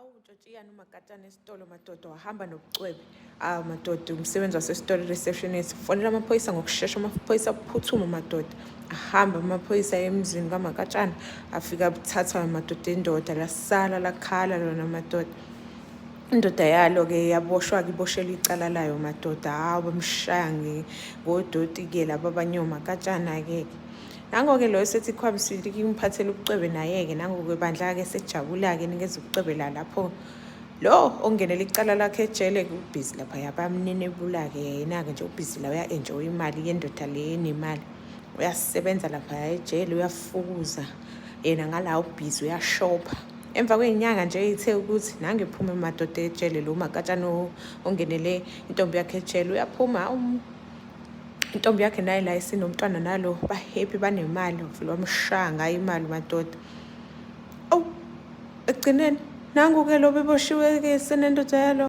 Hawu, ntshotshiyane umakatshana esitolo madoda, wahamba nobucwebe. Hawu madoda, umsebenzi wasesitolo, receptionist, fonela amaphoyisa ngokushesha. Amaphoyisa aphuthuma madoda, ahamba amaphoyisa emzini kamakatshana, afika abuthatha madoda indoda, lasala lakhala lona madoda. Indoda yalo-ke yaboshwa-ke, iboshelwa icala layo madoda. Hawu, bamshaya ngodoti-ke laba abanye omakatshana-ke. Nango-ke loyo sethi khwabisile kumphathela ubucwebe naye-ke, nango-ke bandla-ke sejabula-ke nikeza ubucwebe la lapho. Lo ongenela icala lakhe ejele-ke ubhizi lapha, bamnenebula-ke yena-ke nje ubhizi la, uya-enjoy imali yendoda le enemali. Uyasebenza lapha ejele, uyafukuza yena ngala, ubhizi uyashopha. Emva kwey'nyanga nje ey'the ukuthi nange ephume madoda ejele lo makatshana ongenele intombi yakhe ejele, uyaphuma intombi yakhe naye la isinomntwana nalo, ba-happy, banemali, vele wamshaya ngayo imali madoda. Awu, ekugcineni nangu-ke lo beboshiwe-ke senendoda yalo.